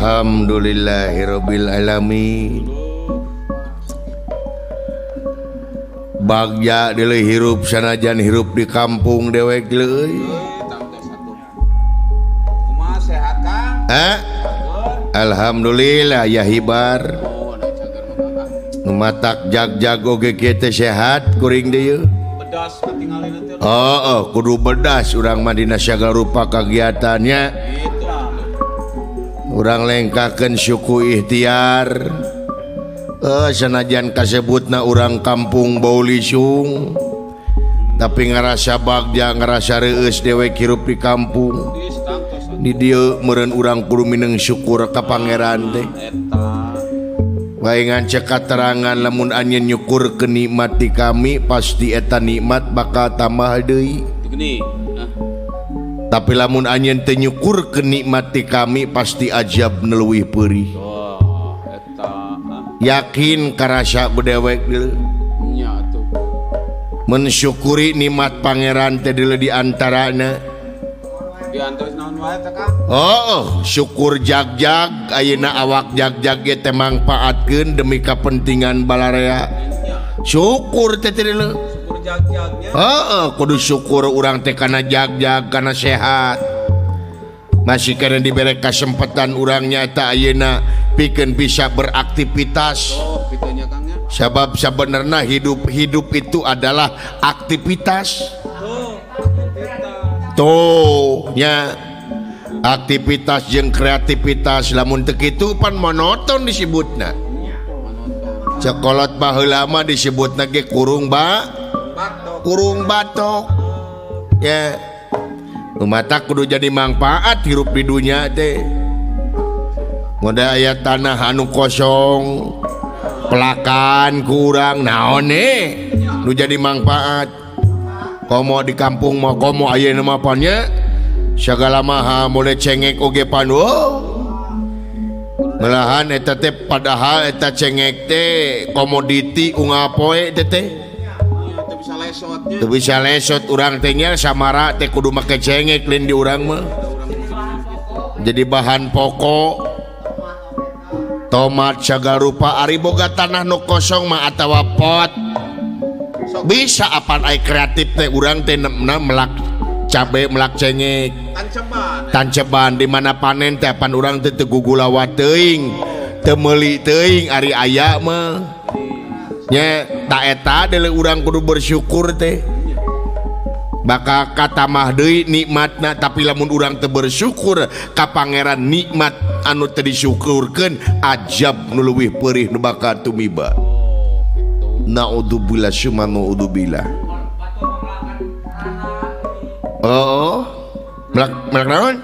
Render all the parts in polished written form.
Alhamdulillahirabbil alamin. Bagja deuleu hirup sanajan hirup di kampung dewek leuy. Kumaha sehat Kang? Eh? Alhamdulillah ya hibar. Nu matak jag-jag oge kieu teh sehat kuring deui. Bedas katingalina teh. Heeh, kudu bedas urang mah dina sagala rupa kagiatannya. Urang lengkakeun syuku ikhtiar. Sanajan kasebutna urang kampung bau lisung, tapi ngarasa bagja ngarasa reueus dewek hirup di kampung. Di dieu meureun urang kudu mineng syukur ka pangeran teh. Wae ngan cek katerangan lamun anjeun nyukur ke nikmat di kami pasti eta nikmat bakal tambah deui. Tapi lamun anjeun teu nyukur ke nikmat ti kami pasti ajab nu leuwih peurih. Oh, eta. Yakin karasa ku dewek deuleu. Nya atuh. Mensyukuri nikmat pangeran teh deuleu di antarana. Di antaris naon wae teh Kang? Oh, syukur jag-jag ayeuna awak jag-jag ge teh mangpaatkeun demi kapentingan balarea. Syukur teh deuleu. Heeh, kudu syukur urang teh kana jag-jag kana sehat. Masih kana dibere kasempatan urang nyaeta ayeuna pikeun bisa beraktivitas. Oh, kitunya Kang nya. Sabab sabenerna hidup-hidup itu adalah aktivitas. Tuh, aktivitas. Tuh, nya aktivitas jeung kreativitas lamun teu kitu pan monoton disebutna. Sekolot baheula mah disebutna ge kurung ba kurung batok ya. Mata kudu jadi manfaat hirup di dunia teh. Modal aya tanah anu kosong pelakan kurang naon nu jadi manfaat. Komo di kampung mah komo ayeuna mah pan nya sagala maha mulai cengek oge pan Melahan eta teh padahal eta cengek teh komoditi unggal poe teh teh. Teu bisa lesot urang teh nya samara teh kudu make cengek lain di urang mah. Jadi bahan pokok tomat sagala rupa ari boga tanah nu kosong mah atawa pot. Bisa apan ai kreatif teh urang teh melak cabe melak cengek. Tanceban di mana panen teh apan urang teh teu gugulawa teuing, teu meuli teuing ari aya mah. Nya ta eta deuleu urang kudu bersyukur teh. Bakal katamah deui nikmatna tapi lamun urang teu bersyukur ka pangeran nikmat anu teu disyukurkeun ajab nu leuwih peurih nu bakal tumiba. Naudzubillah summa naudzubillah. Oh, melak melak naon?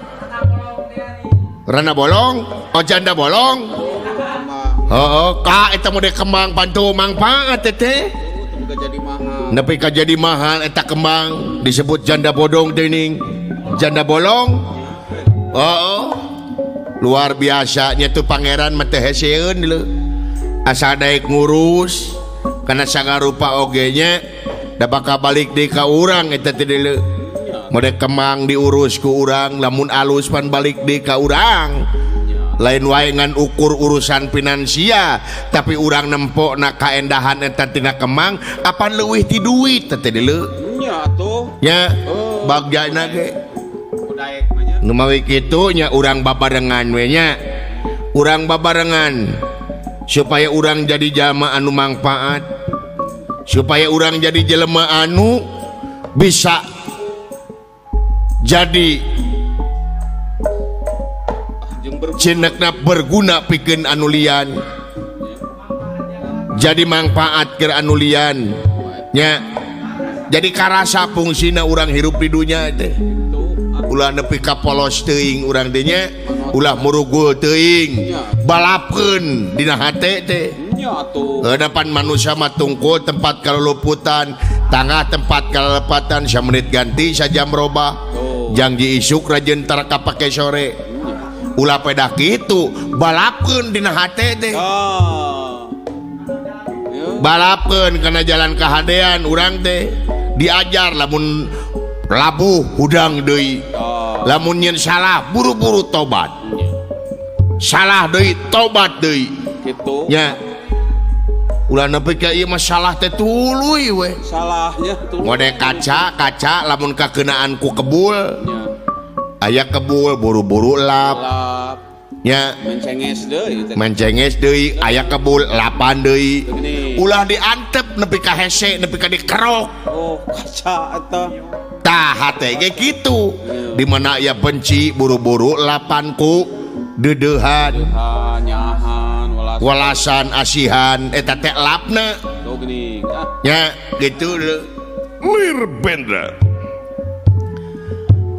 Rana bolong, oh janda bolong. Oh, ka eta mode kembang pantu mangpaat teh. Nepi ka jadi mahal eta kembang disebut janda bodong teuning. Janda bolong. Oh, luar biasa nya tuh pangeran mah teh heseun leuh. Asa daek ngurus kana sagala rupa oge nya da bakal balik deui ka urang eta teh deuleu. Mode kembang diurus ku urang lamun alus pan balik deui ka urang. Lain wae ngan ukur urusan finansial tapi urang nempokna kaendahan eta tina kemang apan leuwih ti duit teh deuleu. Nya atuh. Nya bagjana ge. Nu mawi kitu nya urang babarengan we nya. Urang babarengan supaya urang jadi jalma anu mangpaat. Supaya urang jadi jelema anu bisa jadi cinekna berguna pikeun anu lian. Jadi mangpaat keur anu lian nya. Jadi karasa fungsina urang hirup di dunya teh. Ulah nepi ka polos teuing urang teh nya, ulah murugul teuing, balapkeun dina hate teh. Hadapan manusia mah tungkul tempat kaluluputan, tangah tempat kalelepatan, samenit ganti sajam robah. Jangji isuk rajin tara kapake sore. Ulah pedah kitu, balapkeun dina hate teh. Balapkeun kana jalan kahadean urang teh. Diajar lamun labuh hudang deui. Lamun nyen salah buru-buru tobat. Salah deui tobat deui. Kitu. Nya. Ulah nepi ka ieu mah salah teh tuluy we. Salahnya tuluy. Ngode kaca lamun kakeunaan ku kebul. Nya. Aya kebul buru-buru lap. Lap. Nya. Mencenges deui teh. Mencenges deui aya kebul lapan deui. Ulah diantep nepi ka hese nepi ka dikerok. Oh, kaca eta. Tah hate ge kitu. Di mana aya benci buru-buru lapan ku deudeuhan. Nyahan walasan asihan eta teh lapna. Tuh geuning. Nya gitu leuh. Nirbendra.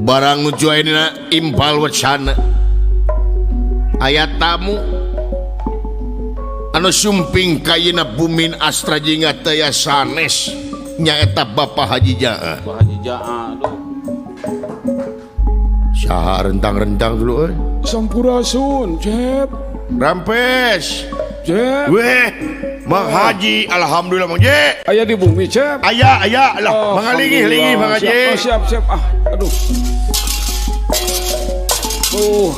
Barang nuju ayeuna impal wacana. Aya tamu anu sumping kayeuna bumin Astra Jingga teh sanes nyaeta Bapak Haji Jaa. Bapak Haji Jaa aduh. Saha rentang-rentang dulu euy. Sampurasun, Cep. Rampes. Cep. Weh, Mang Haji alhamdulillah Mang Haji. Aya di bumi, Cep. Aya aya lah, oh, mangalingih-lingih Mang Haji. Siap, siap, ah, aduh. Oh.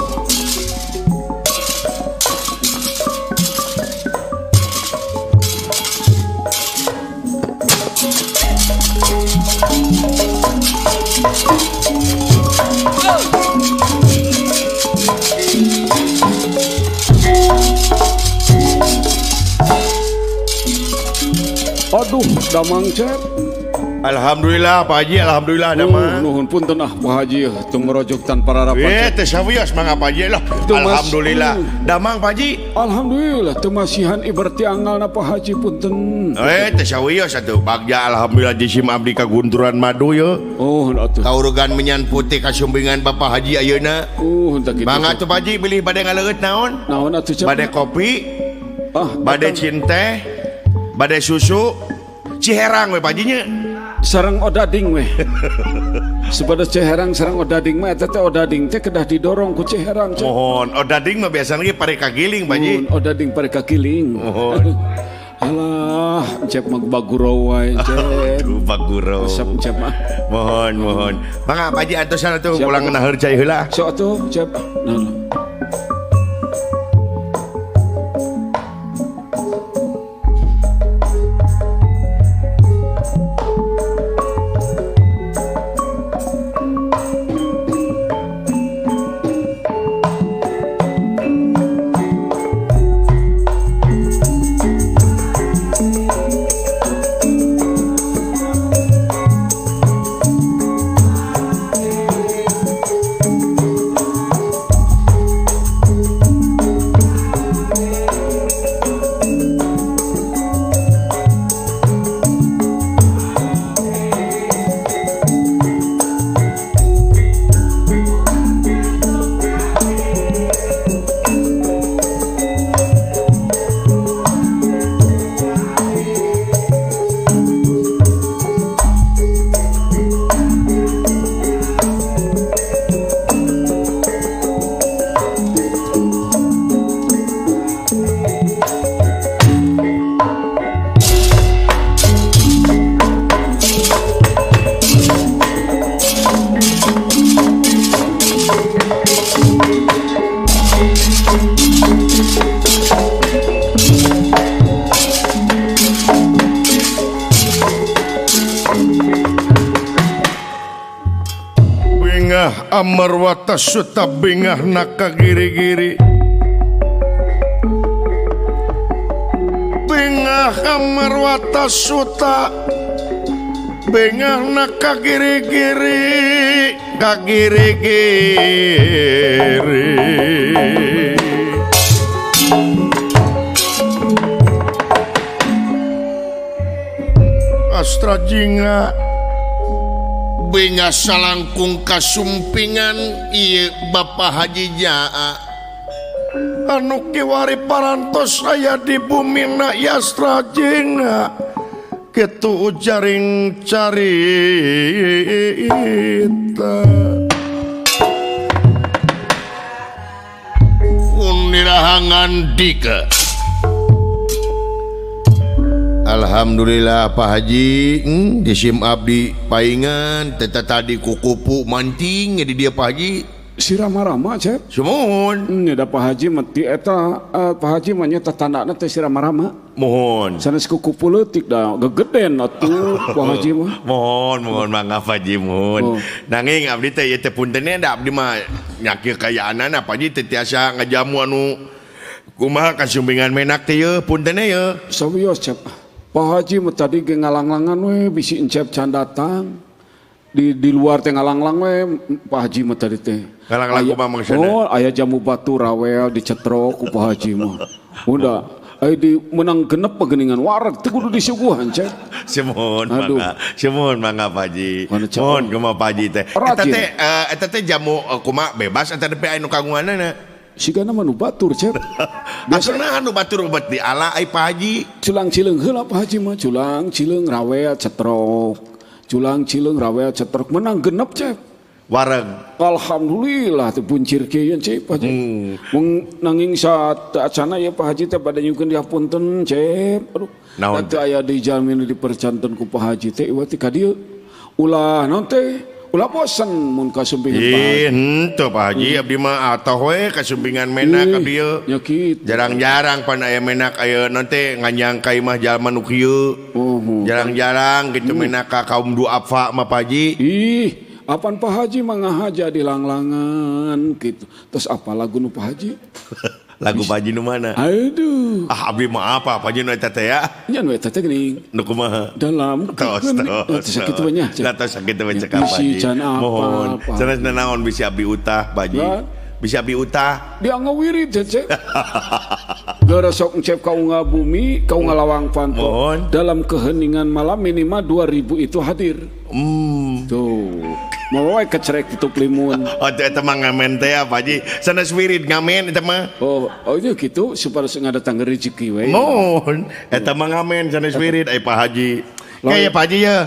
Aduh, damang Cep. Alhamdulillah Pak Haji, alhamdulillah damang. Nuhun punten ah Pak Haji, teu ngerojok tanpa rarapan. Teh sawios mangga Pak Haji lah. Alhamdulillah. Damang Pak Haji. Alhamdulillah teu masihan iberti angalna Pak Haji punten. Teh sawios atuh bagja alhamdulillah jisim abdi kagunturan madu ye. Oh, atuh. Kaurugan menyan putih kasumpingan Bapak Haji ayeuna. Tah kitu. Mangga atuh Pak Haji bilih bade ngaleueut naon? Naon atuh Cep? Bade kopi. Bade cinteh, bade susu. Ciherang we Pak Haji nya. Sareng odading we. Sebada ciherang sareng odading mah eta teh odading teh kedah didorong ku ciherang. Mohon odading mah biasana ge pare kagiling Pak Haji. Odading pare kagiling. Mohon. Alah, Cep mah baguro wae, Cep. Aduh baguro. Resep Cep mah. Mohon, mohon. Mangga Pak Haji antosan atuh pulang naheur cai heula. Sok atuh, Cep. Nah. Amarwata suta bingah naka giri-giri bingah amarwata suta bingah naka giri-giri kagiri-giri Astra Jingga bingah salangkung kasumpingan ieu Bapak Haji Jaa anu kiwari parantos aya di bumina Yastra Jingga kitu ujaring carita unirahangan dika. Alhamdulillah Pak Haji, jisim abdi paingan teta tadi kukupu mancing di dia Pak Haji. Si rama-rama Cep. Sumuhun. Nya da Pak Haji mah ti eta Pak Haji mah nya tatandana teh si rama-rama. Mohon. Sanes kuku politik da gegeden atuh Pak Haji mah. Mohon, mohon mangga Pak Haji mohon. Oh. Nanging abdi teh ieu teh punten da abdi mah nya kieu kayaanana Pak Haji teh tiasa ngajamu anu kumaha kasumpingan menak teh yeuh punten yeuh. Sawios Cep. Pak Haji mah tadi ge ngalanglangan we bisi encep can datang. Di luar teh ngalanglang we Pak Haji mah tadi teh. Ngalanglang kumaha maksudna? Oh, aya jamu batu rawel dicetrok ku Pak Haji mah. Udah, aya di menang genep geningan wareg teu kudu disuguhan Cep. Sumuhun mangga. Sumuhun mangga Pak Haji. Mohon kumaha Pak Haji teh. Eta teh jamu kumaha bebas eta teh aya nu kagunganna. Sigana mah nu batur Cep. Biasana nu batur obat di ala ai Pak Haji. Culang cileung heula Pak Haji mah, culang cileung rawel cetrok. Culang cileung rawel cetrok menang genep Cep. Wareg. Alhamdulillah teh buncir kieu Cep Pak Haji. Mung nanging saat acana ya Pak Haji teh bade nyukeun dihapunten Cep. Aduh. Naon teh aya dijamin dipercanten ku Pak Haji teh ieu teh ka dieu. Ulah naon teh? Ulah bosen mun kasumpingan Pak Haji. Henteu Pak Haji abdi mah atoh we kasumpingan menak abdi ieu. Nya kitu. Jarang-jarang pan aya menak aya naon teh nganjang ka imah jalma nu kieu. Jarang-jarang gitu menak ka kaum duafa mah Pak Haji. Ih, apan Pak Haji mah ngahaja di langlangan gitu. Terus apa lagu nu Pak Haji? Lagu Pak Haji nu mana? Aduh. Ah abdi mah apa Pak Haji nu eta teh ya? Nya nu eta teh geuning. Nu kumaha? Dalam tos tos. Sakitu we nya. Tos sakitu we cek Pak Haji. Mohon. Sanes naon bisi abdi utah Pak Haji. Bisi abdi utah. Dia ngawirid Cep. Gara sok encep kaunga bumi, kaunga lawang panto. Mohon. Dalam keheningan malam minimal 2000 itu hadir. Tuh. Mau wae kecerek tutup limun. Oh, eta mah ngamen teh Pak Haji. Sanes wirid ngamen eta mah. Oh, oh itu gitu supaya ngadatang rezeki we. Mohon. Eta mah ngamen sanes wirid ai Pak Haji. Kayak Pak Haji ya.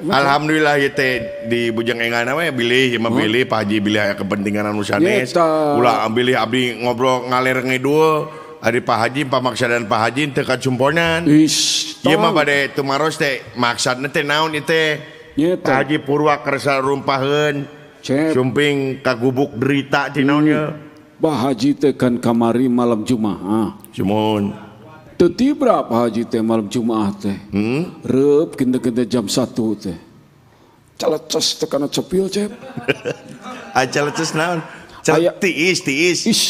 Alhamdulillah ieu teh di Bujang Engana we bilih ieu mah bilih Pak Haji bilih aya kepentingan anu sanes. Ulah bilih abdi ngobrol ngaler ngidul. Ari Pak Haji pamaksadan Pak Haji teu kacumponan. Ieu mah bade tumaros teh maksudna teh naon ieu teh? Pak Haji Purwakarsa rumpaheun sumping kagubuk derita ti naon ye. Pak Haji teh kan kamari malam Jumaah. Sumuhun. Teu tibra Pak Haji teh malam Jumaah teh. Reup kinten-kinten jam 1 teh. Caleces teh kana cepil Cep. Ah caleces naon? Tiis tiis. Ish,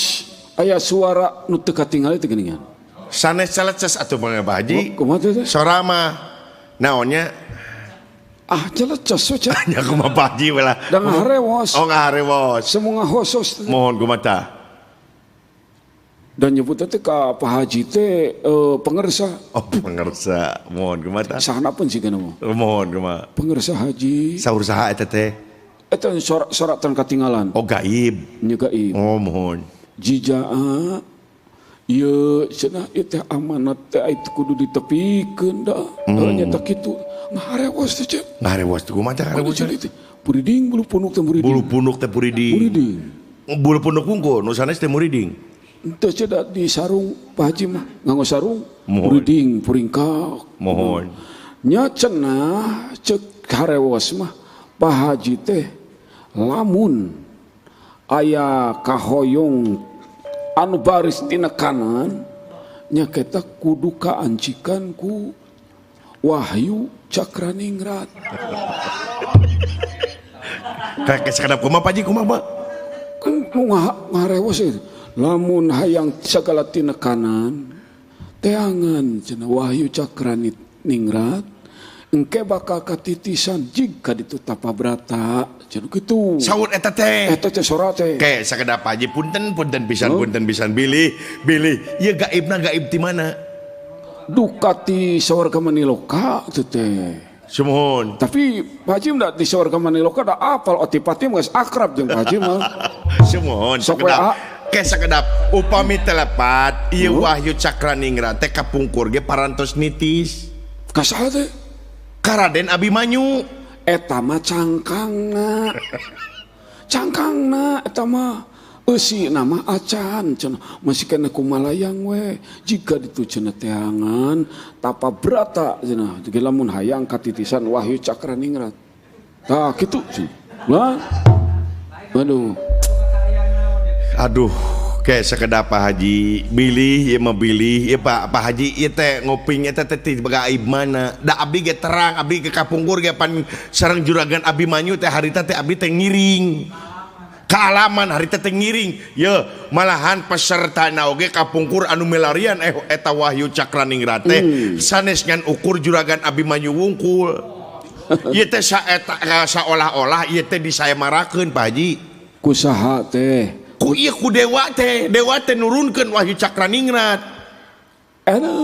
aya suara nu teu katingali teh geuningan. Sanes caleces atuh mah Pak Haji. Kumaha teh? Sora mah naonnya? Ah caleces we Cep. Nya kumaha Pak Haji we lah. Da ngaharewos. Oh ngaharewos. Semua ngahosos. Mohon kumaha tah. Dan nyebut teh ka Pak Haji teh pengersa. Oh pengersa. Mohon kumaha tah. Sahana pun sigana mah. Mohon kumaha. Pengersa Haji. Saur saha eta teh? Eta sorak-sorak tan katinggalan. Oh gaib. Nya gaib. Oh mohon. Jijaa ieu cenah ieu teh amanat teh itu kudu ditepikeun da. Nya teh kitu. Ngaharewos teh Cep. Ngaharewos teh kumaha teh ngaharewos teh? Puriding bulu punuk teh muriding. Bulu punuk teh puriding. Muriding. Bulu punuk wungkul nu sanes teh muriding. Teu cedak di sarung Pak Haji mah nganggo sarung muriding puringkak. Mohon. Nya cenah ceuk harewos mah Pak Haji teh lamun aya kahoyong anu baris tina kanan nya kita kudu kaancikan ku Wahyu Cakraningrat. Kayak sakadap kumaha Pak Haji kumaha Pak? Kan nu ngarewos itu. Lamun hayang sagala tina kanan teangan cenah Wahyu Cakraningrat engke bakal katitisan jig ka ditu tapa brata cenah kitu. Saur eta teh. Eta teh sora teh. Ke sakedap Pak Haji punten punten pisan punten pisan bilih bilih ieu gaibna gaib ti mana? Duka ti sawarga maniloka teh teh. Sumuhun. Tapi Pak Haji mah di sawarga maniloka da apal otipati mah geus akrab jeung Pak Haji mah. Sumuhun. Sakedap. Ke sakedap upami telepat ieu Wahyu Cakraningrat teh kapungkur ge parantos nitis. Ka saha teh? Ka Raden Abimanyu. Eta mah cangkangna. Cangkangna eta mah eusi nama acan cenah masih kena kumalayang we jika ditu cenah teangan tapa brata cenah lamun hayang katitisan Wahyu Cakraningrat tah kitu cenah. Aduh. Aduh, kayak sekedap Pak Haji bilih ieu mah bilih ieu Pak Haji ieu teh nguping eta teh ti gaib mana. Da abdi ge terang, abdi ke kapungkur ge pan sareng juragan Abimanyu teh harita teh abdi teh ngiring. Kaalaman harita teh ngiring. Ye, malahan pesertana oge kapungkur anu milarian eta Wahyu Cakraningrat teh sanes ngan ukur juragan Abimanyu wungkul. Ieu teh saeta saolah-olah ieu teh disaemarakeun Pak Haji. Kusaha teh? Ku ieu ku dewa teh nurunkeun Wahyu Cakraningrat.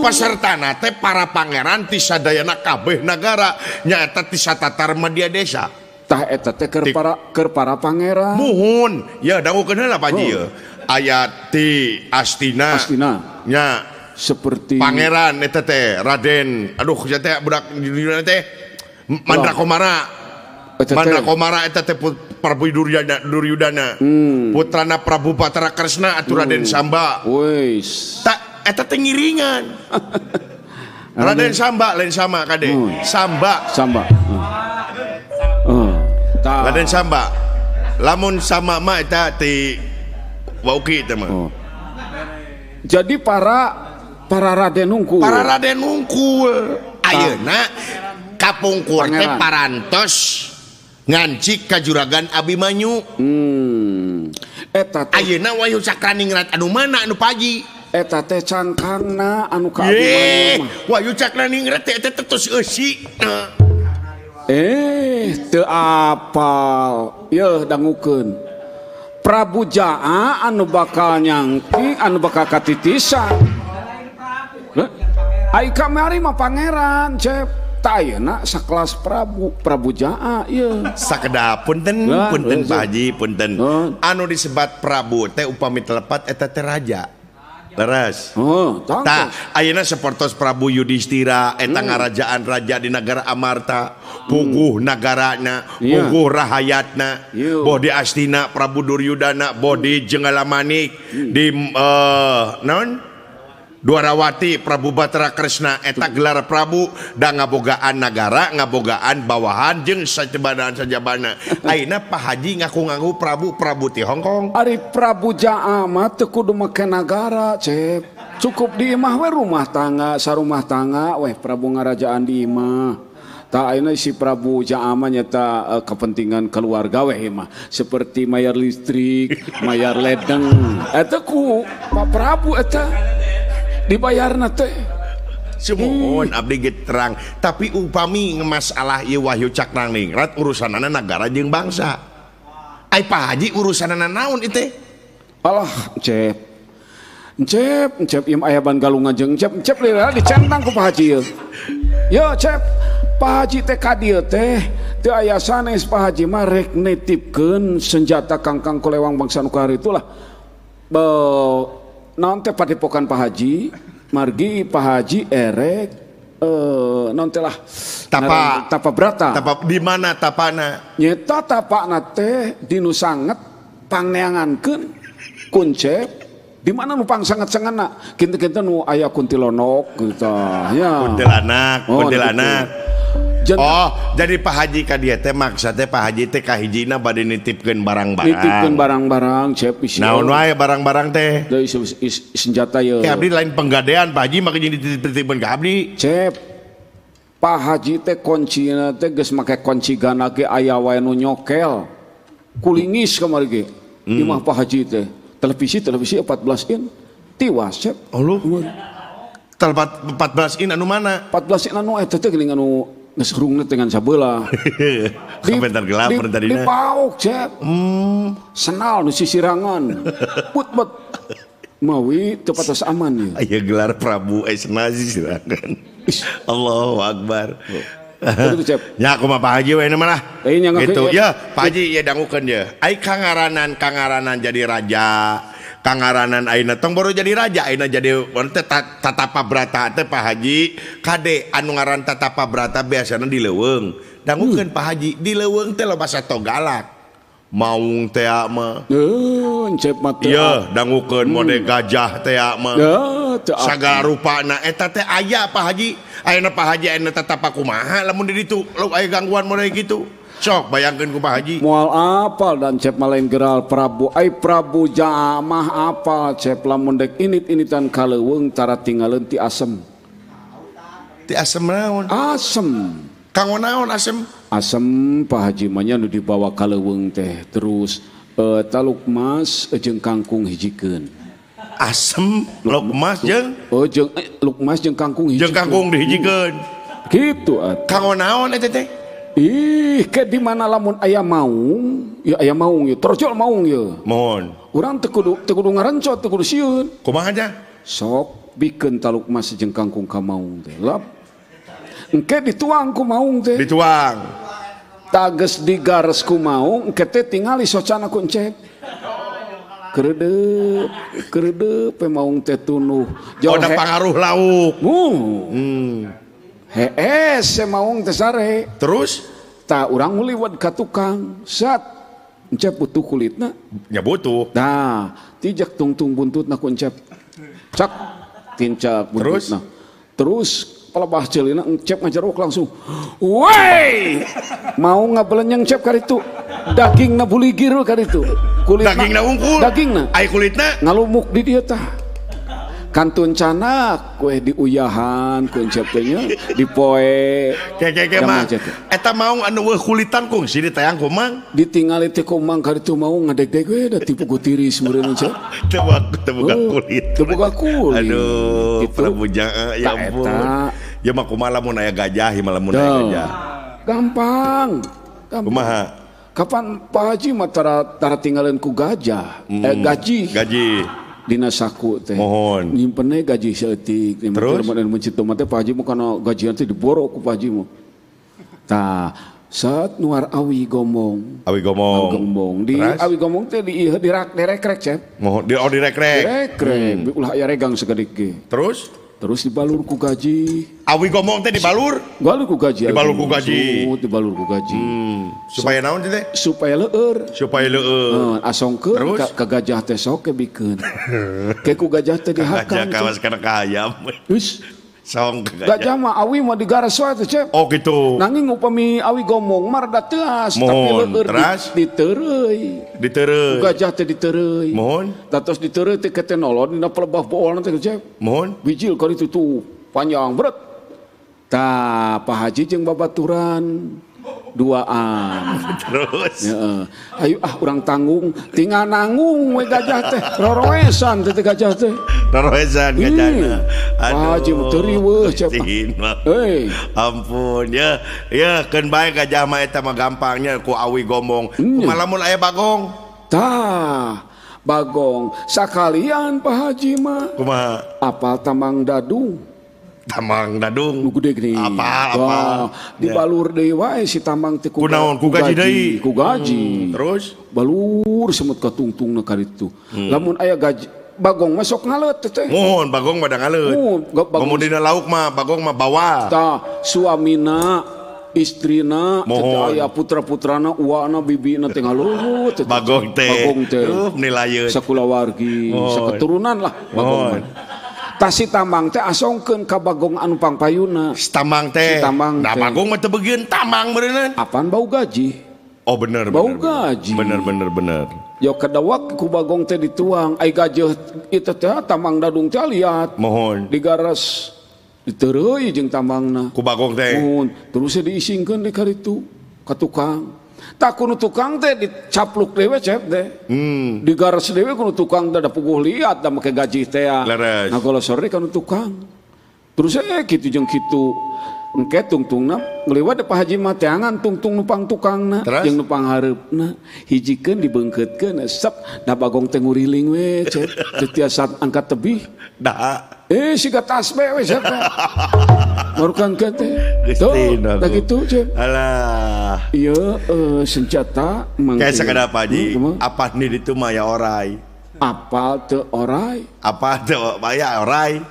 Pesertana teh para pangeran ti sadayana kabeh nagara nyaeta ti satatar madya desa. Tah eta teh keur para pangeran. Muhun, ya dangukeun heula Pak Haji ye. Aya ti Astina. Astina. Nya seperti pangeran eta teh Raden. Aduh teh budak di teh Mandrakomara. Mandrakomara eta teh Prabu Duryudana. Putrana Prabu Batara Kresna atuh Raden Samba. Wis. Ta eta teh ngiringan. Raden Samba lain sama kade. Samba. Samba. Raden Samba. Lamun sama mah eta ti Wauki teh mah. Jadi para Raden unggul. Para Raden unggul. Ayeuna kapungkur teh parantos ngancik ka juragan Abimanyu. Eta teh ayeuna Wahyu Cakraningrat anu mana anu Paji? Eta teh cangkangna anu ka Abimanyu mah. Wahyu Cakraningrat teh eta tos eusi. Teu apal. Yeuh dangukeun. Prabu Jaa anu bakal nyangking anu bakal katitisan. Ai kamari mah pangeran, Cep. Tah ayeuna sakelas Prabu Jaa ieu. Sakedap punten punten Pak Haji punten. Anu disebat Prabu teh upami telepat eta teh raja. Leres. Tah ayeuna sapertos Prabu Yudhistira eta ngarajaan raja di nagara Amarta, puguh nagarana, puguh rahayatna, boh di Astina Prabu Duryudana, boh di Jenggalamanik, di naon? Dwarawati Prabu Batara Kresna eta gelar Prabu da ngabogaan nagara, ngabogaan bawahan jeung sajabana sajabana. Ayeuna Pak Haji ngaku-ngaku Prabu ti Hongkong. Ari Prabu Jaa mah teu kudu make nagara, Cep. Cukup di imah we rumah tangga, sarumah tangga weh Prabu ngarajaan di imah. Tah ayeuna si Prabu Jaa mah nyata kepentingan keluarga weh imah, seperti mayar listrik, mayar ledeng. Eta ku Pak Prabu eta dibayarna teh. Sumuhun abdi ge terang, tapi upami masalah ieu Wahyu Cakraningrat urusanana nagara jeung bangsa. Ai Pak Haji urusanana naon ieu teh? Alah, Cep. Cep, ieu aya ban galungan jeung Cep, Cep lila dicentang ku Pak Haji ieu. Yo Cep, Pak Haji teh ka dieu teh teu aya sanes Pak Haji mah rek nitipkeun senjata kangkang kulewang bangsa nu kitu lah. Naon teh padepokan Pak Haji, margi Pak Haji erek naon teh lah tapa brata. Tapa di mana tapana? Nyeta tapana teh di nu sanget pangneangankeun kuncep di mana nu pangsanget-sangetna kinten-kinten nu aya kuntilonok gitu ya. Kuntilanak, kuntilanak. Oh, jadi Pak Haji ka dieu teh maksa teh Pak Haji teh kahijina bade nitipkeun barang-barang. Nitipkeun barang-barang, Cep. Naon wae barang-barang teh? Deui senjata ye. Ke abdi lain penggadean Pak Haji mah jeung dititipkeun ka abdi. Cep. Pak Haji teh kuncina teh geus make kunci gana ge aya wae nu nyokel. Kulingis kamari ge. Imah Pak Haji teh. Televisi 14 in tiwas, Cep. Oh lu. 14 in anu mana? 14 in anu eta teh geuning anu geus rungna dengan sabelah. Kabentar gelap tadina. Dipauk, Cep. Senal nu sisirangan. Put-put. Mawi teu patos aman ieu. Aya gelar Prabu senal sisirangan. Allahu Akbar. Gitu, Cep. Ya aku mah Pak Haji we mah lah. Gitu. Ya, Pak Haji ya dangukeun ye. Ai kangaranan jadi raja. Kangaranan ayeuna tong baru jadi raja, ayeuna jadi teh tatapa brata teh Pak Haji. Kade anu ngaran tatapa brata biasana di leuweung. Dangukeun Pak Haji, di leuweung teh loba sato galak. Maung teh mah. Heuh, Cep mah teh. Ieu dangukeun mode gajah teh mah. Sagala rupana eta teh aya Pak Haji. Ayeuna Pak Haji ayeuna tatapak kumaha lamun di ditu aya gangguan model kitu. Sok bayangkeun ku Pak Haji. Moal apal dan cep malain geral Prabu. Ai Prabu Jaamah apal cep lamun dek init-initan kaleuweung tara tingaleun ti asem. Ti asem naon? Asem. Kanggo naon asem? Asem Pak Haji mah nya nu dibawa kaleuweung teh terus taluk mas jeung kangkung hijikeun. Asem lukmas jeung oh jeung lukmas jeung kangkung hijikeun. Jeung kangkung dihijikeun. Kitu atuh. Kanggo naon eta teh? Ih, ke di mana lamun aya maung, ya aya maung ya, torjol maung ya. Mohon. Urang teu kudu ngarencot, teu kudu sieun. Kumaha nya? Sok bikeun taluk mas jeung kangkung ka maung teh. Lap. Engke dituang ku maung teh. Dituang. Tages digares ku maung, engke teh tingali socana ku encep. Keredep, keredep pe maung teh tunuh. Oh, da pangaruh lauk. Hees, maung teh sare. Terus? Tah urang nguliwat ka tukang. Sat, encep butuh kulitna. Ya butuh. Tah, tijak tungtung buntutna ku encep. Cak, tincak buntutna. Terus? Palebah ceulina encep ngajarok langsung. Wey! Mau ngabelenyeng encep karitu. Dagingna buligir karitu. Kulitna. Dagingna unggul. Dagingna. Ai kulitna ngalumuk di dieu tah. Kantun canak kue diuyahan ku encep teh nya dipoe. Keke mah. Eta maung anu weuh kulitan kungsi ditayang ku mang. Ditingali teh ku mang karitu maung ngadegdeg we da tipu ku tiris meureun encep. Teu boga kulit. Teu boga kulit. Aduh, Prabu Jaa ya ampun. Ya mah kumaha lamun aya gajah, mah lamun aya gajah. Gampang. Kumaha? Kapan Pak Haji mah tara tinggalin ku gajah, gaji. Gaji. Dina saku teh. Mohon. Nyimpennya gaji saeutik. Terus? Mencit teh Pak Haji mah kana gajian teh diboro ku Pak Haji mah. Tah, saat nuar awi gombong. Awi gombong. Awi gombong. Di awi gombong teh di direkrek, Cep. Mohon di direkrek. Direkrek. Ulah aya regang sagedik ge. Terus? Terus dibalur ku gaji. Awi gombong teh dibalur? Balur ku gaji. Dibalur ku gaji. Dibalur ku gaji. Supaya naon teh? Supaya leueur. Supaya leueur. Asongkeun ka gajah teh sok ke bikeun. Ke ku gajah teh dihakan. Gajah kawas kana ka hayam. Geus. Song ke gajah. Gajah mah awi mah digaras wae teh, Cep. Oh gitu. Nanging upami awi gombong mah rada teuas, tapi leueur ditereuy. Ditereuy. Ku gajah teh ditereuy. Mohon. Datos ditereuy teh ke teh nolon dina pelebah boolna teh, Cep. Mohon. Bijil ka ditu tuh panjang berat. Tah Pak Haji jeung babaturan duaan. Terus. Heeh. Ayo ah urang tanggung, tinggal nanggung we gajah teh, roroesan teh gajah teh. Roroesan gajahna. Aduh. Pak Haji mah teu riweuh cep. Heuy. Ampun ya, ya keun bae gajah mah eta mah gampangnya ku awi gombong. Kumaha lamun aya bagong? Tah, bagong sakalian Pak Haji mah. Kumaha? Apal tamang dadung. Tamang dadung nu gede gini. Apal apal. Dibalur deui wae si tamang teh ku naon ku gaji deui. Ku gaji. Terus balur semut katungtungna ka ditu. Lamun aya gaji bagong mah sok ngaleut teh. Mohon bagong mah da ngaleut. Komo dina lauk mah bagong mah bawa. Tah suamina istrina teh aya putra-putrana uana bibina teh ngaleut. Bagong teh. Bagong teh. Nilayeun. Sakulawargi, saketurunan lah bagong mah. Tah si tamang teh asongkeun ka bagong anu pangpayuna. Si tamang teh. Si tamang nah, teh. Bagong mah teu beugieun tamang meureunna. Apaan bau gaji? Oh bener. Bau gaji. Bener. Yo kedawak ku bagong teh dituang, ai gajah itu teh tamang dadung teh liat. Mohon. Digaras ditereuy jeung tamangna. Ku bagong teh. Mohon. Terus diisingkeun di karitu ka tukang. Tak kuno tukang teh dicapluk dewe cep teh. Digaras dewe kuno tukang teh da puguh liat da make gaji teh. Leres. Ngagolosor deui kanu tukang. Terus kitu jeung kitu. Engke tungtungna ngeliwat Pak Haji mah teangan tungtung nupang tukangna jeung nupang hareupna. Hijikeun dibeungkeutkeun sep da bagong teh nguriling we cep. Teu tiasa angkat tebih. Da. Siga tasbih we cep. Marukan teh. Tuh, da kitu cep. Alah. Ieu senjata mangke. Kayak sakada Pak Haji, apa nih ditu mah ya orai. Apal teu orai? Apa teu aya orai?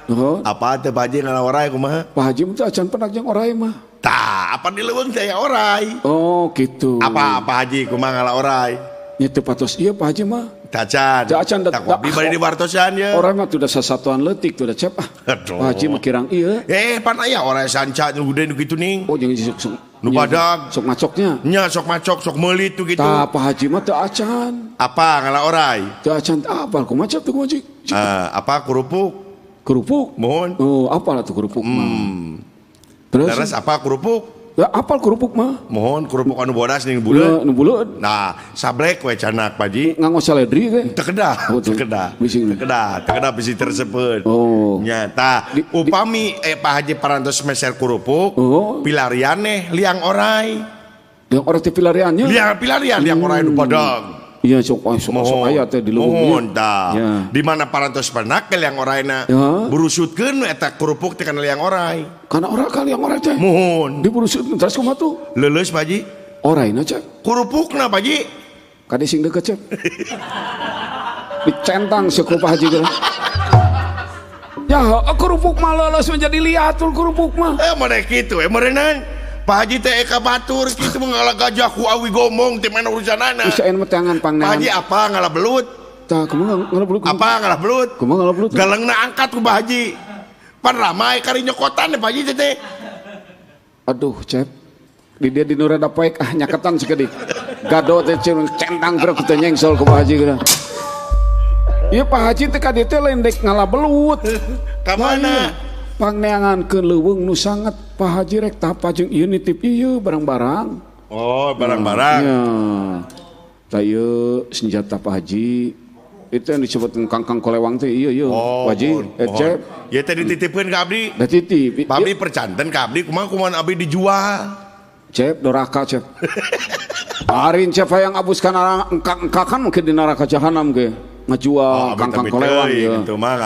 Apa teu Pak Haji ngala orai kumaha? Pak Haji mah acan pernah jeung orai mah. Tah, apa di leuweung teh aya orai? Oh, gitu. Apa Pak Haji kumaha ngala orai? Nya teu patos ieu Pak Haji mah. Tacan. Tacan tak abdi bade diwartosan ye. Oray mah tuh da sasatuan leutik tuh da cep ah. Pak Haji mah kirang ieu. Pan aya oray sanca nu gede nu kitu ning. Oh jeung sok nu badag. Sok macoknya. Nya sok macok, sok meulit tuh gitu. Tah Pak Haji mah teu acan. Apa ngala oray? Teu acan apa kumaha cep tuh kumaha apa kerupuk? Kerupuk? Mohon. Oh, apalah tuh kerupuk mah. Terus apa kerupuk? Ya apal kerupuk mah. Mohon kerupuk anu bodas ning buleud. Nu buleud. Nah, sablek we canak Pak Haji. Nganggo seledri teh. Teu kedah, teu kedah. Teu kedah bisi tersebut. Oh. Nya tah, upami Pak Haji parantos meser kerupuk, pilarian neh liang oray. Liang oray teh pilariannya? Liang pilarian, liang oray nu padang. Iya sok sok aya teh di luhur. Mohon tah. Di mana parantos penak ke liang orayna. Burusutkeun eta kerupuk teh kana liang oray. Kana oray ka liang oray teh. Mohon. Diburusutkeun terus kumaha tuh? Leuleus Pak Haji. Orayna cep. Kerupukna Pak Haji. Kade sing deket cep. Dicentang seukur Pak Haji geura. Ya kerupuk mah leuleus menjadi liatul kerupuk mah. Mah kitu meureunnan. Pak Haji teh eka batur kitu ngala gajah ku awi gomong teh mana urusanana. Bisa mah tangan pangnean. Pak Haji apa ngala belut? Tah kumaha ngala belut? Apa ngala belut? Kumaha ngala belut? Galengna angkat ku Pak Haji. Pan ramai kari nyokotan Pak Haji teh. Aduh, Cep. Di dia di nu rada poek ah nyaketan sakedik. Gado teh centang geura teh nyengsol ku Pak Haji geura. Ieu Pak Haji teh ka dieu teh lain dek ngala belut. Ka mana? Pangneangankeun leuweung nu sangat Pak Haji rek tapa jeung ieu nitip ieu barang-barang. Oh, barang-barang. Ya. Tah ieu senjata Pak Haji. Itu yang disebut kangkang kolewang teh ieu ieu. Oh, Pak Haji, cep. Ieu teh dititipkeun ka abdi. Da titip. Pak abdi percanten ka abdi kumaha kumaha abdi dijual. Cep doraka cep. Arin cep hayang abus kana engkak-engkakan mungkin di neraka jahanam ge. Ngajual kangkang kolewang ya.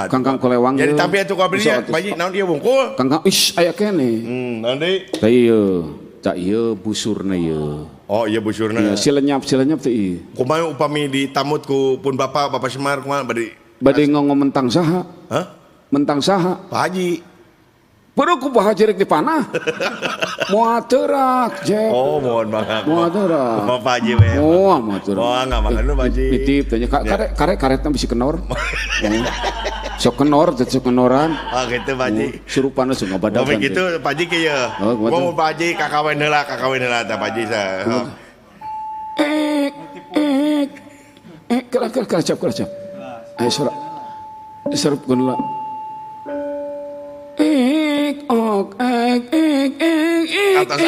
Kangkang kolewang. Jadi tapi atuh ka abdi Pak Haji naon ieu wungkul? Kangkang ish aya keneh. Naon deui? Tah ieu, tah ieu busurna ieu. Oh iya busurna. Si lenyap teh ieu. Kumaha upami ditamut ku pun bapak, Bapak Semar kumaha bade bade ngomong mentang saha? Hah? Mentang saha? Pak Haji. Perlu ku Pak Haji rek dipanah. Moal teurak, Jep. Oh, mohon banget. Moal teurak. Bapak Haji we. Oh, moal teurak. Moal enggak makan Pak Haji. Nitip tanya kare karetna bisi kenor. Sok kenor, teh sok kenoran. Oh, gitu Pak Haji. Surupana sok ngabadagan. Oh, gitu Pak Haji kieu. Mau Pak Haji kakawen heula tah Pak Haji sa. Kelah cap kelah cap. Ayo sorak. Serupkeun heula. Ek ok ek ek ek ek. Atas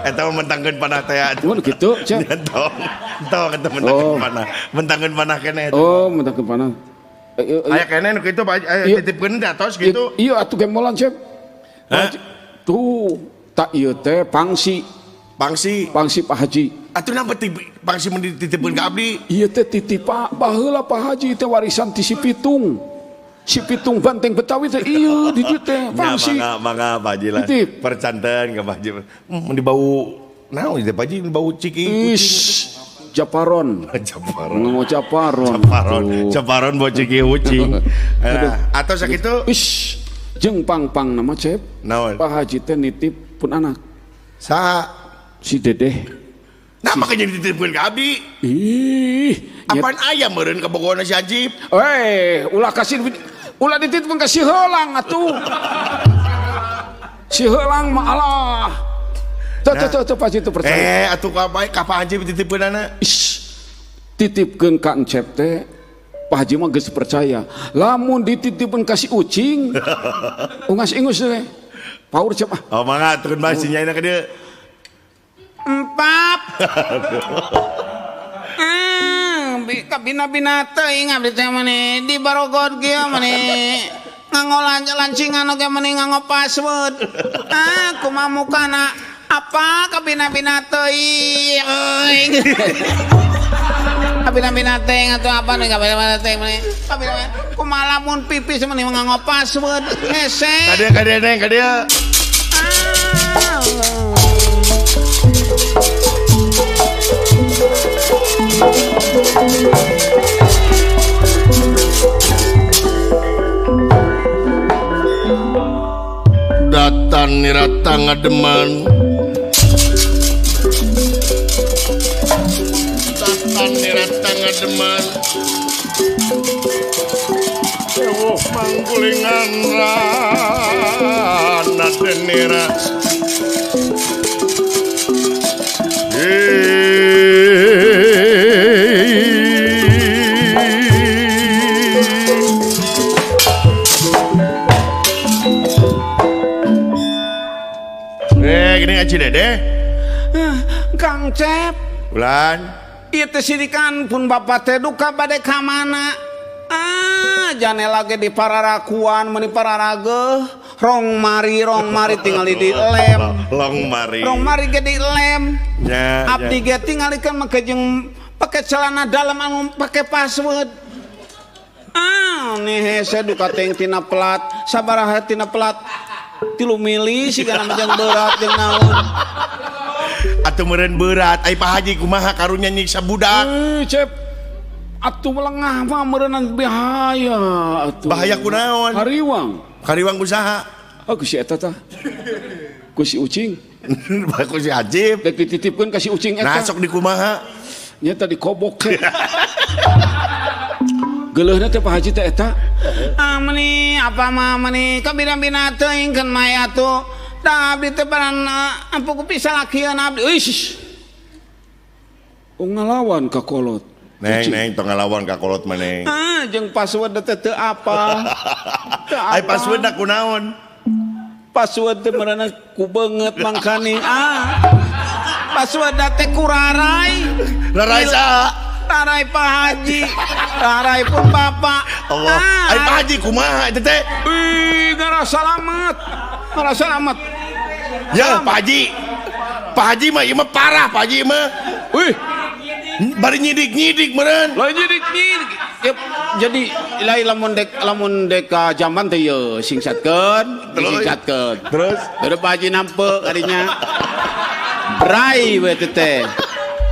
eta mentangkeun panah teh. Mun kitu, Cep. Entong eta mentangkeun panah. Mentangkeun panah keneh eta. Oh, mentangkeun panah. Aya keneh nu kitu Pak, aya titipkeun di atos kitu. Iya atuh gemolan, Cep. Tuh, tak ieu teh pangsi. Pangsi. Pangsi Pak Haji. Atuh napa pangsi mun dititipkeun ka abdi? Ieu teh titipa baheula Pak Haji teh warisan ti si Pitung. Si Pitung Banteng Betawi teh ieu di dieu teh pangsi. Mangga Pak Haji lah. Percanten ka Pak Haji. Mun dibau naon ieu Pak Haji bau ciki kucing. Japaron. Japaron. Ngomong Japaron. Japaron. Japaron bau ciki kucing. Atau sakitu ish jeung pang-pang nama Cep. Naon? Pak Haji teh nitip pun anak. Saha? Si Dedeh. Nah makanya dititipkeun ka abdi. Ih, apaan aya meureun ka bogona si Ajib? Ulah kasih ulah dititipkeun ka si Heulang atuh. Si Heulang mah alah. Tuh tuh Pak Haji teu percaya. Atuh ka bae ka Pak Haji dititipkeunana. Ish. Titipkeun ka Encep teh Pak Haji mah geus percaya. Lamun dititipkeun ka si Ucing ungas ingus teh. Paur cep ah. Oh mangga turun bae si nyaina ka dieu. Empap. Kabina-bina teuing abdi teh mani di Barogod kieu mani nganggo lancingan oge mani nganggo password. Ah, kumaha mukana apa kabina-bina teuing euy. Kabina-bina teuing atuh apa nih kabina-bina teuing mani. Kabina kumaha lamun pipis mani nganggo password hese. Ka dieu ka dieu Neng ka dieu. Datan nirata ngademan, datan nirata ngademan. Demar Ewuh manggulingan rana denira gini Aci Dede. Kang Cep. Bulan. Ieu teh sirikan pun bapak teh duka bade ka mana? Ah, janela ge di pararakuan meuni pararageuh. Rong mari tingali di lem. Long mari. Rong mari ge di lem. Ya, abdi ge tingalikeun make jeung pake celana dalam anu pake password. Ah, nih hese duka teh tina pelat, sabaraha tina pelat. 3 mili sigana mah jeung berat jeung naon. Atuh meureun berat, ai Pak Haji kumaha karunya nyiksa budak. Cep. Atuh melengah mah meureunnan bahaya atuh. Bahaya kunaon? Hariwang. Hariwang usaha. Oh, ku si eta tah. Ku si Ucing. Ku si Ajib. Dek dititipkeun ka si Ucing eta. Nah, sok dikumaha? Nya tadi kobok. Geuleuhna teh Pak Haji teh eta. Ah meuni apa mah meuni kabina-bina teuing keun mah atuh. Da abdi teh paran ampuh ku pisalakieun abdi. Euy. Oh ngalawan ka kolot. Neng, neng, tong ngalawan ka kolot mah neng. Ah, jeung password teh teu apa. Ai password da kunaon? Password teh meureunna ku beungeut mangkani. Ah. Password teh ku rarai. Rarai saha? Rarai Pak Haji, rarai pun bapak. Allah, ai Pak Haji kumaha eta teh? Ih, ngarasa selamat. Ngarasa selamat. Ya, Pak Haji. Pak Haji mah ieu mah parah Pak Haji mah. Wih. Bari nyidik-nyidik meureun. Lain nyidik-nyidik. Ya, jadi lain lamun dek ka jamban teh ye singsatkeun, disingsatkeun. Terus Terus Pak Haji nampe kadinya. Brai we teh.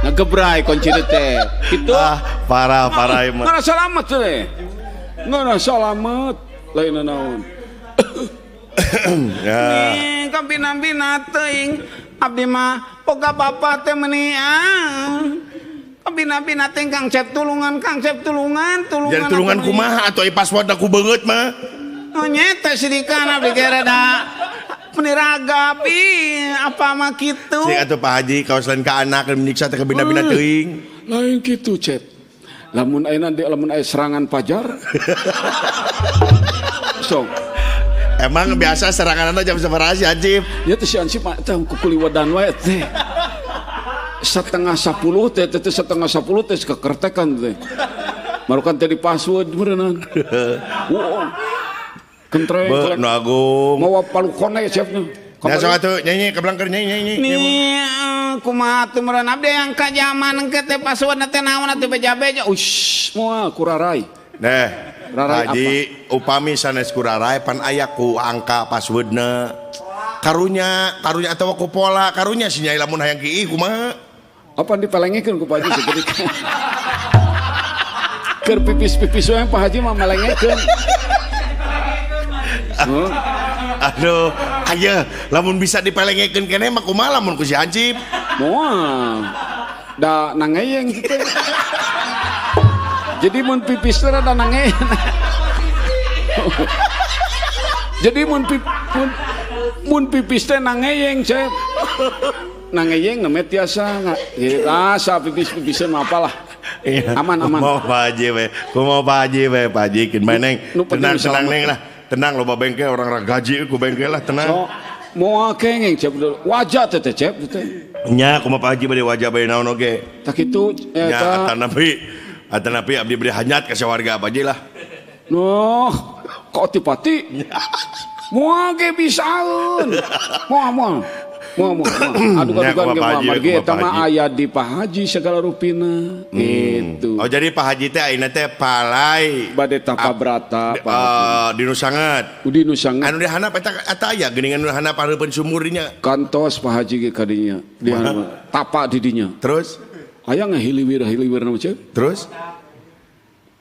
Ngegebrai kunci teh. Gitu. Ah, parah ieu mah. Ngarasa selamat teh. Ngarasa selamat. Lain naon. Ya. Nih, kabina-bina teuing abdi mah boga bapak teh meuni ah. Kabina-bina teh Kang Cep tulungan, Kang Cep tulungan, tulungan. Jadi tulungan kumaha atuh ai password ku beungeut mah. Oh nyeta sidikan abdi ge rada peniragap ih apa mah kitu. Sing atuh Pak Haji kaos lain ka anak menyiksa teh kabina-bina teuing. Lain kitu Cep. Lamun ayeuna lamun aya serangan pajar. Sok. Emang biasa serangan anda jam sabaraha si Hansip? Ya teh si Hansip mah teh kukuliwadan wae teh. 9:30 teh teh 9:30 teh kekertekan teh. Marukan teh di password meureunnan. Heeh. Kentreng. Be, nu agung. Mawa palukone siapnya. Nah, sok atuh nyanyi ka belangker nyanyi. Nih, kumaha atuh meureun abdi yang ka zaman engke teh password teh naon atuh beja-beja. Ush, moal kurarai. Nah, Haji upami sanes kurarai pan aya ku angka passwordna. Karunya, karunya atawa ku pola, karunya si nyai lamun hayang kiih kumaha? Apa dipelengekeun ku Pak Haji seperti keur pipis-pipis wae Pak Haji mah melengekeun. Aduh, aya lamun bisa dipelengekeun keneh mah kumaha lamun ku si Hansip? Moal. Da nangeyeng kitu. Jadi mun pipis teh rada nangeyeng. Jadi mun pipis teh nangeyeng, Cep. Nangeyeng namanya tiasa asa pipis-pipisan mah apalah. Aman aman. Mau Pak Haji we, kumaha Pak Haji we, Pak Haji keun bae neng. Tenang tenang neng lah. Tenang loba bengkel orang gaji ku bengkel lah tenang. So, moal kengeng Cep wajah teh teh Cep teh. Nya kumaha Pak Haji bade wajah bade naon oge. Tah kitu eta. Nya atanapi abdi bade hanyat ka sawarga Pak Haji lah. Noh, kok tipati? Moal ge bisaeun. Moal moal. Moal moal. Aduh-aduhan ge moal margi eta mah aya di Pak Haji segala rupina. Gitu. Oh jadi Pak Haji teh ayeuna teh palai bade tapa brata Pak Haji. Di nu sanget. Di nu sanget. Anu di handap eta eta aya geuningan nu handap hareupeun sumur dinya. Kantos Pak Haji ge kadinya. Di handap tapa di dinya. Terus aya ngahiliwir-hiliwir na mah Cep. Terus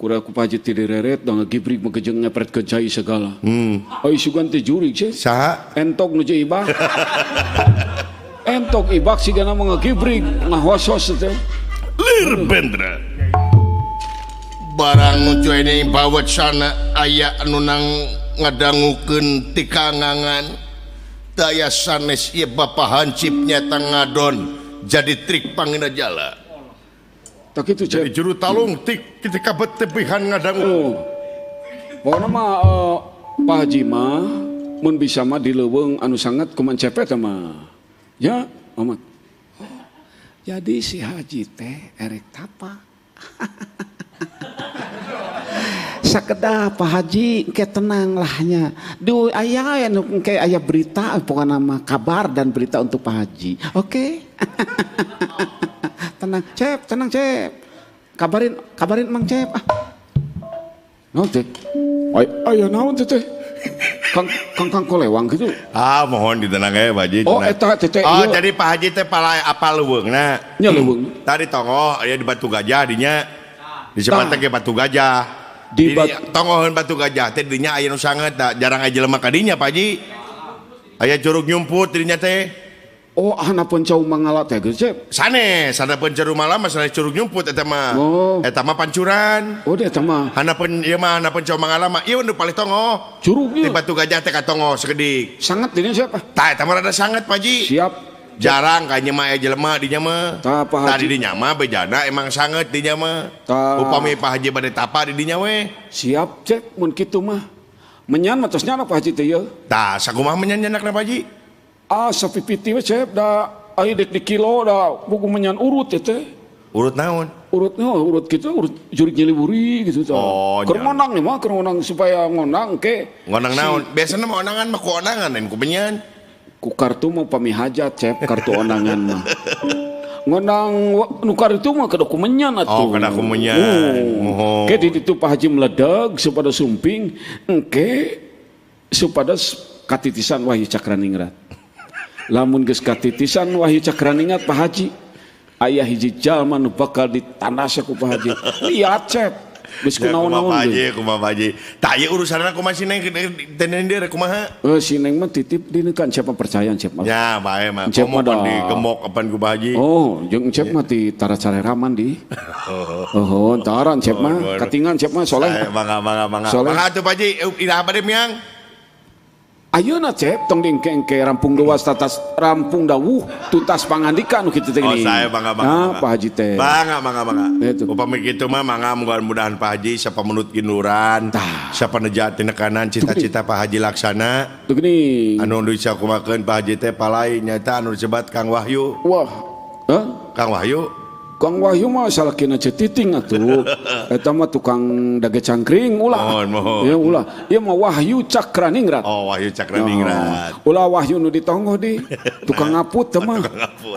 Kura ku Pak Haji teh direret da ngagibrig megejeng ngepretkeun cai segala. Ai sugan teh jurig Cep. Saha? Entok nu jeung ibak. Entok ibak sigana mah ngagibrig ngahos-hos teh. Lir Bendra. Barang nu cuene bawet sana aya anu nang ngadangukeun ti kangangan. Daya sanes ieu Bapak Hansip nyata ngadon jadi trik pangina jala. Tak kitu jadi juru talung tik ketika betebihan ngadangu. Oh. Pokona mah Pak Haji mah mun bisa mah di leuweung anu sangat kuman cepet mah. Ya, amat. Oh, jadi si Haji teh erek tapa. Sakedah Pak Haji engke tenang lahnya. Duh aya anu engke aya berita pokona mah kabar dan berita untuk Pak Haji. Oke. Okay? Tenang, Cep, tenang, Cep. Kabarin, kabarin Mang Cep. Ah. Naon teh? Aya naon teh teh? Kang Kang Kang Kolewang gitu. Ah, mohon ditenang we Pak Haji. Oh, eta teh teh. Oh, jadi Pak Haji teh pala apa leuweungna? Nya leuweung. Tadi tongoh aya di Batu Gajah dinya. Disebat teh Batu Gajah. Di tongoheun Batu Gajah teh dinya aya nu sanget jarang aya jelema ka dinya Pak Haji. Aya curug nyumput dinya teh. Oh, hanapeun cau mangala teh geus Cep. Sanes, hanapeun curug mangala mah sanes curug nyumput eta mah. Oh. Eta mah pancuran. Oh, eta mah. Hanapeun ieu mah hanapeun cau mangala mah ieu nu paling tongoh. Curugnya. Di Batu Gajah teh ka tongoh sekedik. Sanget dinya siapa? Tah eta mah rada sanget Pak Haji. Siap. Jarang kayaknya mah aya jelema dinya mah. Tah Pak Haji. Tadi dinya mah bejana emang sanget dinya mah. Upami Pak Haji bade tapa di dinya we. Siap Cep mun kitu mah. Menyan mah tos nyanak Pak Haji teh ieu. Tah sakumaha menyan nyanakna Pak Haji? Ah, sapipiti we Cep da aya dek di kilo da buku menyan urut teh. Urut naon? Urutnya urut gitu, urut jurik nyeliwuri gitu tah. Oh, keur ngonang nih mah, keur ngonang supaya ngonang ke. Ngonang naon? Biasana mah onangan mah ku onangan lain ku menyan. Ku kartu mah pami hajat Cep, kartu onangan mah. Ngonang nu kartu mah kada ku menyan atuh. Oh, kada ku menyan. Oh. Ke di ditu Pak Haji meledeg supada sumping engke supada katitisan Wahyu Cakraningrat. Lamun geus katitisan Wahyu Cakraningrat Pak Haji aya hiji jalma nu bakal ditandas ku Pak Haji. Lihat Cep, geus kunaon-naon. Kumaha Pak Haji, kumaha Pak Haji. Tah ieu urusanna kumaha si Neng teh dieu kumaha? Si Neng mah titip dinekan siapa percayaan Cep mah. Ya bae mah. Komo pan digemok apan ku Pak Haji. Oh, jeung Cep mah ti tara careraman di. Oh, taran Cep mah, katingan Cep mah soleh. Mangga mangga mangga. Mangga atuh Pak Haji, iraha bade miang? Ayeuna Cep tong dingke-engke rampung luas tatas rampung dawuh tuntas pangandikan nu kitu teh gini. Oh saya bangga bangga. Nah, Pak Haji teh. Bangga bangga bangga. Upami kitu mah mangga mudah-mudahan Pak Haji sapamunut ginuran, sapaneja tinekanan cita-cita Pak Haji laksana. Tuh gini. Anu disakumakeun Pak Haji teh palai nyata anu disebat Kang Wahyu. Wah. Hah? Kang Wahyu. Kang Wahyu mah salakina cetiting atuh. Eta mah tukang dage cangkring ulah. Mohon. Ya ulah. Ieu mah Wahyu Cakraningrat. Oh, Wahyu Cakraningrat. Oh. Ulah Wahyu nu ditonggoh di tukang ngaput teh mah.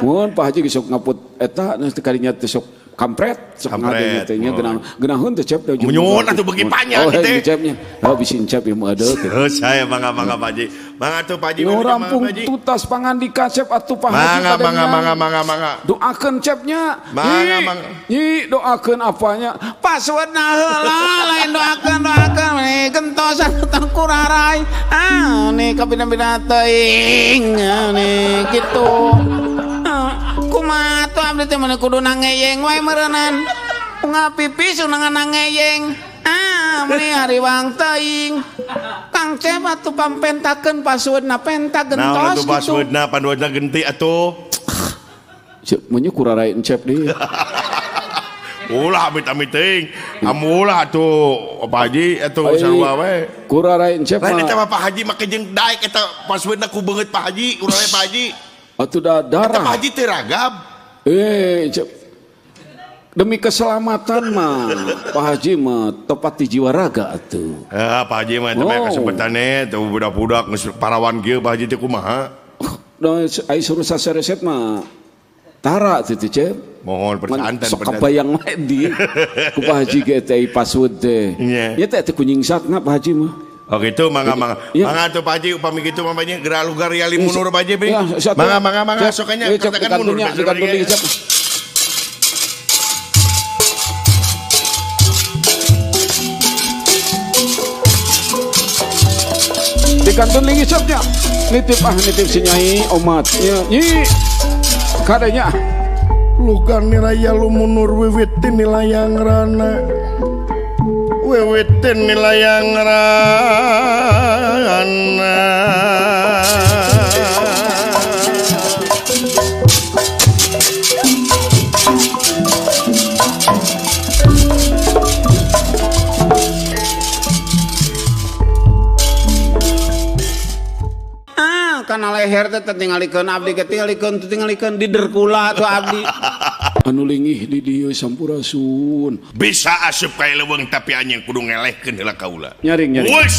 Mun Pak Haji geus sok ngaput eta nu kadinya teh sok kampret, sok ngade teh nya geunaheun teh Cep teh. Munyun atuh beuki panjang teh. Oh, Cepnya. Oh, bisi Cep ieu mah adeuh. Heuh, saya mangga mangga Pak Haji. Mangga atuh Pak Haji. Nu rampung tutas pangandika Cep atuh Pak Haji. Mangga mangga mangga mangga mangga. Doakeun Cepnya. Mangga mangga. Nyi doakeun apanya? Passwordna heula lain doakeun doakeun nih gentos atuh kurarai. Ah nih kabina-bina teuing nih kitu. Kumaha atuh abdi teh mah kudu nangeyeng wae meureunnan. Ngapipis unangan nangeyeng. Ah meni hariwang teuing. Kang Cep atuh pampentakeun passwordna penta gentos kitu. Naon atuh passwordna panduanna genti atuh. Cep mun kurarai Cep deui. Ulah amit-amit teuing. Amulah atuh Pak Haji atuh sarua we. Kurarai Cep mah. Lain eta mah Pak Haji make jeung daek eta passwordna ku beungeut Pak Haji, kurarai Pak Haji. Atuh da darah. Eta Pak Haji teh ragab. Cep. Demi keselamatan mah Pak Haji mah tepat di jiwa raga atuh. Pak Haji mah eta mah kasebetane teh budak-budak geus parawan kieu Pak Haji teh kumaha? Da ai suruh sasereset mah tara teh Cep. Mohon persanten sok kabayang wae di ku Pak Haji ge teh password teh. Nya teh teh kunyingsatna Pak Haji mah. Oh gitu mangga mangga. Mangga atuh Pak Haji upami kitu mah banyak geura lugar yali mundur Pak Haji. Mangga mangga mangga sok nya katakan mundur di kantor di Cep. Di kantun lingi Cepnya. Nitip ah nitip si Nyai omat. Nyi kadenya lugar niraya lumunur wiwit tinilayang rana. Wiwitin nilayang rana. Kana leher teh tingalikeun abdi ge tingalikeun tingalikeun di derkula tuh abdi. Anu lingih di dieu sampurasun. Bisa asup ka leuweung tapi anjeun kudu ngelehkeun heula kaula. Nyaring nyaring. Wes.